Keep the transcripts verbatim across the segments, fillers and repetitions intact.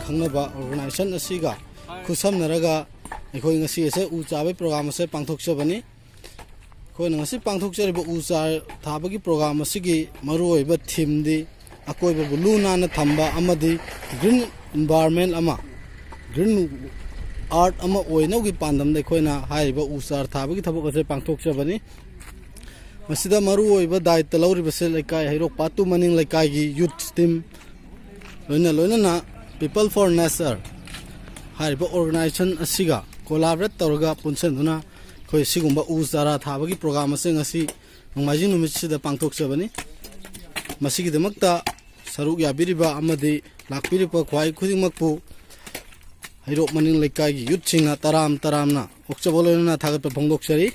ꯈꯪꯅꯕ ꯑꯣꯔꯒꯅꯥꯏꯖꯦꯁꯟ ꯑꯁꯤꯒ ꯈꯨꯠꯁꯝꯅꯔꯒ ꯑꯩꯈꯣꯏ ꯉꯁꯤ ꯑꯁꯦ ꯎ ꯆꯥꯕꯒꯤ ꯄ꯭ꯔꯣꯒ꯭ꯔꯥꯝ ꯑꯁꯦ ꯄꯥꯡꯊꯣꯛꯆꯕꯅꯤ꯫ ꯑꯩꯈꯣꯏꯅ ꯉꯁꯤ ꯄꯥꯡꯊꯣꯛꯆꯔꯤꯕ ꯎ ꯆꯥꯔ ꯊꯥꯕꯒꯤ ꯄ꯭ꯔꯣꯒ꯭ꯔꯥꯝ ꯑꯁꯤꯒꯤ ꯃꯔꯨꯑꯣꯏꯕ ꯊꯤꯝꯗꯤ ꯑꯀꯣꯏꯕꯕꯨ ꯂꯨ ꯅꯥꯟꯅ ꯊꯝꯕ ꯑꯃꯗꯤ ꯒ꯭ꯔꯤꯟ ꯏꯟꯚꯥꯏꯔꯟꯃꯦꯟ ꯑꯃ, ꯒ꯭ꯔꯤꯟ ꯑꯥꯔꯠ ꯑꯃ ꯑꯣꯏꯅꯕꯒꯤ ꯄꯥꯟꯗꯝꯗ ꯑꯩꯈꯣꯏꯅ ꯍꯥꯏꯔꯤꯕ ꯎ ꯆꯥꯔ ꯊꯥꯕꯒꯤ ꯊꯕꯛ ꯑꯁꯦ ꯄꯥꯡꯊꯣꯛꯆꯕꯅꯤ꯫ ꯃꯁꯤꯗ ꯃꯔꯨꯑꯣꯏꯕ ꯗꯥꯏꯇ ꯂꯧꯔꯤꯕꯁꯦ ꯂꯩꯀꯥꯏ ꯍꯩꯔꯣꯛ ꯄꯥꯠꯇꯨ ꯃꯅꯤꯡ ꯂꯩꯀꯥꯏꯒꯤ ꯌꯨꯠꯁ ꯇꯤꯝ, ꯂꯣꯏꯅ ꯂꯣꯏꯅꯅ People for Nature ꯍꯥꯏꯔꯤꯕ ꯑꯣꯔꯒꯅꯥꯏꯖꯦꯁꯟ ꯑꯁꯤꯒ ꯀꯣꯂꯥꯕꯔꯦꯠ ꯇꯧꯔꯒ ꯄꯨꯟꯁꯤꯟꯗꯨꯅ ꯑꯩꯈꯣꯏ ꯁꯤꯒꯨꯝꯕ ꯎ ꯆꯥꯔꯥ ꯊꯥꯕꯒꯤ ꯄ꯭ꯔꯣꯒ꯭ꯔꯥꯝ ꯑꯁꯤ ꯉꯁꯤ ꯅꯣꯡꯃꯥꯏꯖꯤꯡ ꯅꯨꯃꯤꯠꯁꯤꯗ ꯄꯥꯡꯊꯣꯛꯆꯕꯅꯤ꯫ ꯃꯁꯤꯒꯤꯗꯃꯛꯇ ꯁꯔꯨꯛ ꯌꯥꯕꯤꯔꯤꯕ ꯑꯃꯗꯤ ꯂꯥꯛꯄꯤꯔꯤꯕ ꯈ꯭ꯋꯥꯏ ꯈꯨꯗꯤꯡꯃꯛꯄꯨ ꯍꯩꯔꯣꯛ ꯃꯅꯤꯡ ꯂꯩꯀꯥꯏꯒꯤ ꯌꯨꯠꯁꯤꯡꯅ ꯇꯔꯥꯝ ꯇꯔꯥꯝꯅ ꯑꯣꯛꯆꯕ ꯂꯣꯏꯅꯅ ꯊꯥꯒꯠꯄ ꯐꯣꯡꯗꯣꯛꯆꯔꯤ꯫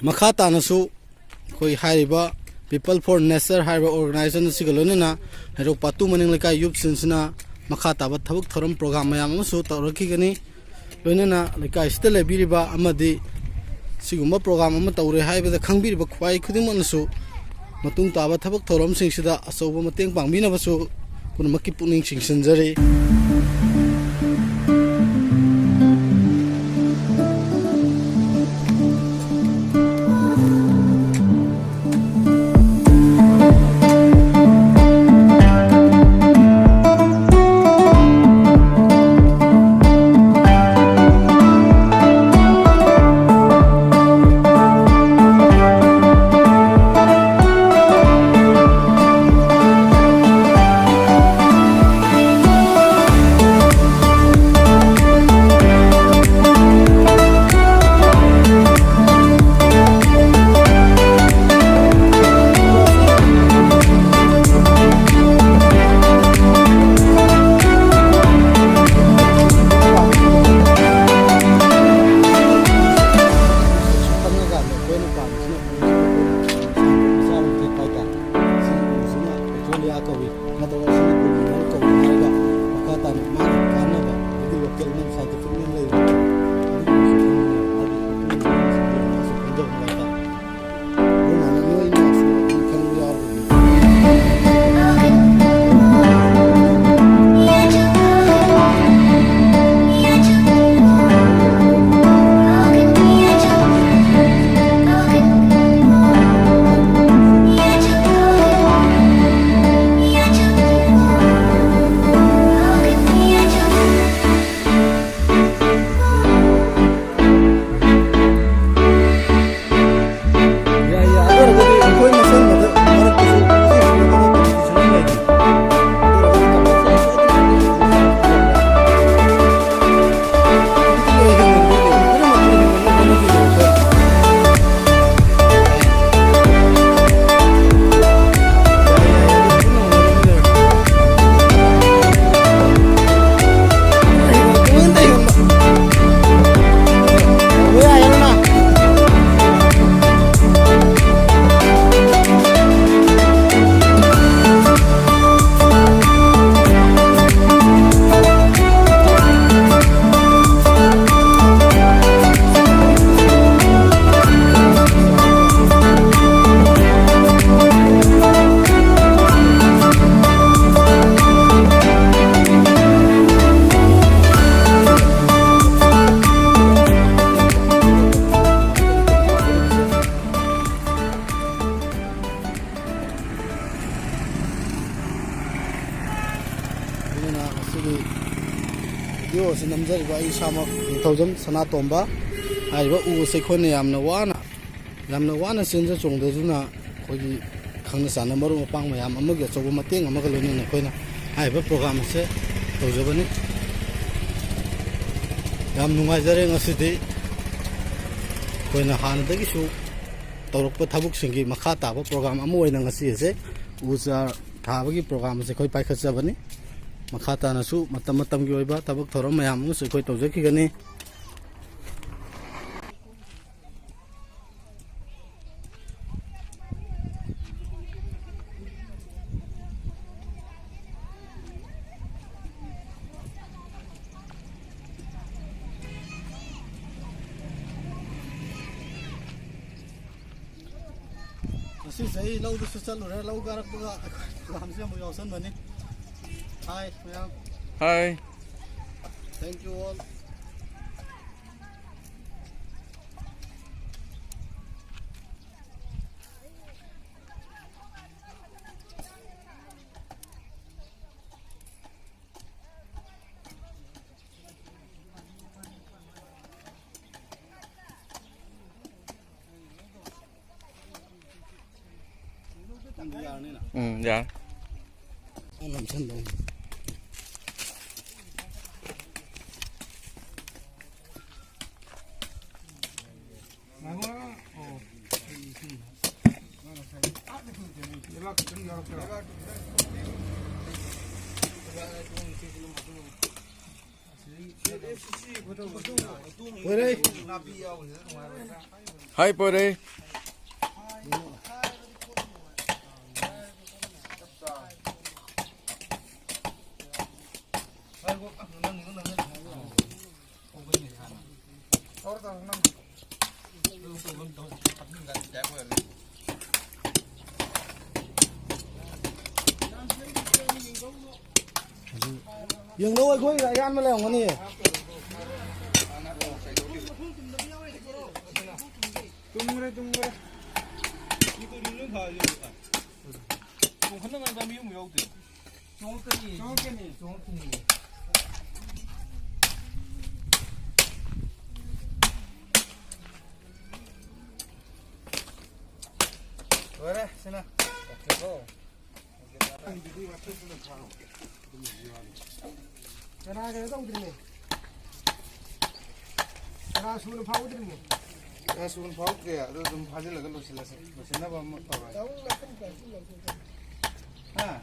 ꯃꯈꯥ ꯇꯥꯅꯁꯨ ꯑꯩꯈꯣꯏ ꯍꯥꯏꯔꯤꯕ People for Nature ꯍꯥꯏꯔꯤꯕ ꯑꯣꯔꯒꯅꯥꯏꯖꯦꯁꯟ ꯑꯁꯤꯒ ꯂꯣꯏꯅꯅ ꯍꯩꯔꯣꯛ ꯄꯥꯠꯇꯨ ꯃꯅꯤꯡ ꯂꯩꯀꯥꯏ ꯌꯨꯠꯁꯤꯡꯁꯤꯅ ꯃꯈꯥ ꯇꯥꯕ ꯊꯕꯛ ꯊꯧꯔꯝ ꯄ꯭ꯔꯣꯒ꯭ꯔꯥꯝ ꯃꯌꯥꯝ ꯑꯃꯁꯨ ꯇꯧꯔꯛꯈꯤꯒꯅꯤ꯫ ꯂꯣꯏꯅꯅ ꯂꯩꯀꯥꯏꯁꯤꯗ ꯂꯩꯕꯤꯔꯤꯕ ꯑꯃꯗꯤ ꯁꯤꯒꯨꯝꯕ ꯄ꯭ꯔꯣꯒ꯭ꯔꯥꯝ ꯑꯃ ꯇꯧꯔꯦ ꯍꯥꯏꯕꯗ ꯈꯪꯕꯤꯔꯤꯕ ꯈ꯭ꯋꯥꯏ ꯈꯨꯗꯤꯡꯃꯛꯅꯁꯨ ꯃꯇꯨꯡ ꯇꯥꯕ ꯊꯕꯛ ꯊꯧꯔꯝꯁꯤꯡꯁꯤꯗ ꯑꯆꯧꯕ ꯃꯇꯦꯡ ꯄꯥꯡꯕꯤꯅꯕꯁꯨ ꯄꯨꯝꯅꯃꯛꯀꯤ ꯄꯨꯛꯅꯤꯡ ꯆꯤꯡꯁꯤꯟꯖꯔꯤ꯫ ꯅꯝꯖꯔꯤꯕ ꯑꯩ ꯏꯁꯥꯃꯛ ꯅꯤꯡꯊꯧꯖꯝ ꯁꯅꯥꯇꯣꯝꯕ꯫ ꯍꯥꯏꯔꯤꯕ ꯎ ꯑꯁꯤ ꯑꯩꯈꯣꯏꯅ ꯌꯥꯝꯅ ꯋꯥꯅ, ꯌꯥꯝꯅ ꯋꯥꯅ ꯆꯦꯟꯖ ꯆꯣꯡꯗꯗꯨꯅ ꯑꯩꯈꯣꯏꯒꯤ ꯈꯪꯅ ꯆꯥꯟꯅ ꯃꯔꯨꯞ ꯃꯄꯥꯡ ꯃꯌꯥꯝ ꯑꯃꯒꯤ ꯑꯆꯧꯕ ꯃꯇꯦꯡ ꯑꯃꯒ ꯂꯣꯏꯅꯅ ꯑꯩꯈꯣꯏꯅ ꯍꯥꯏꯔꯤꯕ ꯄ꯭ꯔꯣꯒ꯭ꯔꯥꯝ ꯑꯁꯦ ꯇꯧꯖꯕꯅꯤ꯫ ꯌꯥꯝ ꯅꯨꯡꯉꯥꯏꯖꯔꯦ ꯉꯁꯤꯗꯤ꯫ ꯑꯩꯈꯣꯏꯅ ꯍꯥꯟꯅꯗꯒꯤꯁꯨ ꯇꯧꯔꯛꯄ ꯊꯕꯛꯁꯤꯡꯒꯤ ꯃꯈꯥ ꯇꯥꯕ ꯄ꯭ꯔꯣꯒ꯭ꯔꯥꯝ ꯑꯃ ꯑꯣꯏꯅ ꯉꯁꯤ ꯑꯁꯦ ꯎ ꯆꯥꯔ ꯊꯥꯕꯒꯤ ꯄ꯭ꯔꯣꯒ꯭ꯔꯥꯝ ꯑꯁꯦ ꯑꯩꯈꯣꯏ ꯄꯥꯏꯈꯠꯆꯕꯅꯤ꯫ ꯃꯈꯥ ꯇꯥꯅꯁꯨ ꯃꯇꯝ ꯃꯇꯝꯒꯤ ꯑꯣꯏꯕ ꯊꯕꯛ ꯊꯧꯔꯝ ꯃꯌꯥꯝ ꯑꯃꯁꯨ ꯑꯩꯈꯣꯏ ꯇꯧꯖꯈꯤꯒꯅꯤ꯫ ꯉꯁꯤꯁꯦ ꯑꯩ ꯂꯧꯗꯁꯨ ꯆꯠꯂꯨꯔꯦ꯫ ꯂꯧ ꯀꯥꯔꯛꯄꯒ ꯑꯩꯈꯣꯏ ꯄ꯭ꯔꯣꯒ꯭ꯔꯥꯝꯁꯦ ꯑꯃꯨꯛ ꯌꯥꯎꯁꯟꯕꯅꯤ꯫ ꯍꯥꯏ ꯃꯌꯥꯝ꯫ ꯍꯥꯏ꯫ Thank you all. ꯎꯝ, ꯌꯥꯔꯦ꯫ ꯄꯣꯏꯔꯩ꯫ ꯍꯥꯏ, ꯄꯣꯏꯔꯩ꯫ ꯌꯦꯡꯂꯛꯑꯣ, ꯑꯩꯈꯣꯏ ꯑꯌꯥꯟꯕ ꯂꯩꯔꯝꯒꯅꯤ꯫ ꯇꯨꯝꯈ꯭ꯔꯦ, ꯇꯨꯝꯈ꯭ꯔꯦ꯫ ꯆꯣꯡꯈꯠꯅꯉꯥꯏ ꯃꯤ ꯑꯃꯨꯛ ꯌꯥꯎꯗꯦ꯫ ꯆꯣꯡꯉꯛꯀꯅꯤ꯫ ꯆꯣꯡꯉꯛꯀꯅꯤ꯫ ꯆꯣꯡꯉꯛꯈꯤꯅꯤ꯫ ꯆꯔꯥ ꯀꯩꯅꯣ ꯇꯧꯗ꯭ꯔꯤꯅꯦ꯫ ꯆꯔꯥ ꯁꯨꯅ ꯐꯥꯎꯗ꯭ꯔꯤꯅꯦ꯫ ꯆꯔꯥ ꯁꯨꯅ ꯐꯥꯎꯗ꯭ꯔꯤ, ꯑꯗꯨ ꯑꯗꯨꯝ ꯐꯥꯖꯤꯜꯂꯒ ꯂꯣꯏꯁꯤꯜꯂꯁꯤ꯫ ꯂꯣꯏꯁꯤꯟꯅꯕ ꯑꯃ ꯇꯧꯔꯁꯤ꯫ ꯍꯥ?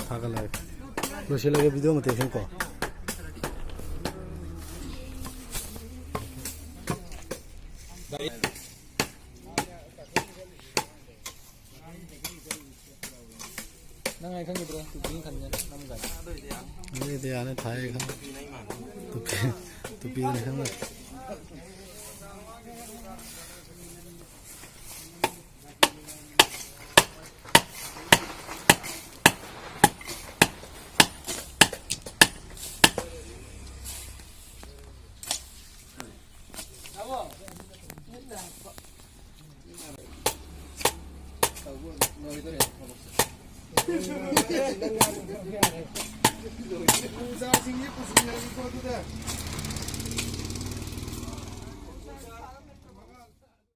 ꯊꯥꯒꯠꯂꯛꯑꯒꯦ꯫ ꯂꯣꯏꯁꯤꯜꯂꯒꯦ ꯚꯤꯗꯤꯑꯣ ꯃꯇꯦꯛꯁꯤꯃꯀꯣ꯫ ꯅꯪ ꯑꯩ ꯈꯪꯈꯤꯗ꯭ꯔꯦ, ꯇꯨꯄꯤ ꯑꯃ ꯈꯟꯒꯦ, ꯅꯝꯒꯦ꯫ ꯑꯗꯨꯗꯤ ꯌꯥꯅꯤ, ꯊꯥꯏ ꯈꯪ-, ꯇꯨꯄꯤ, ꯇꯨꯄꯤꯅꯤ ꯈꯪꯅ꯫ ꯂꯣꯏꯗꯣꯔꯦ ꯊꯕꯛꯁꯦ꯫ ꯎꯖꯥꯁꯤꯡꯁꯦ ꯄꯨꯁꯤꯟꯅꯔꯒꯦꯀꯣ ꯑꯗꯨꯗ꯫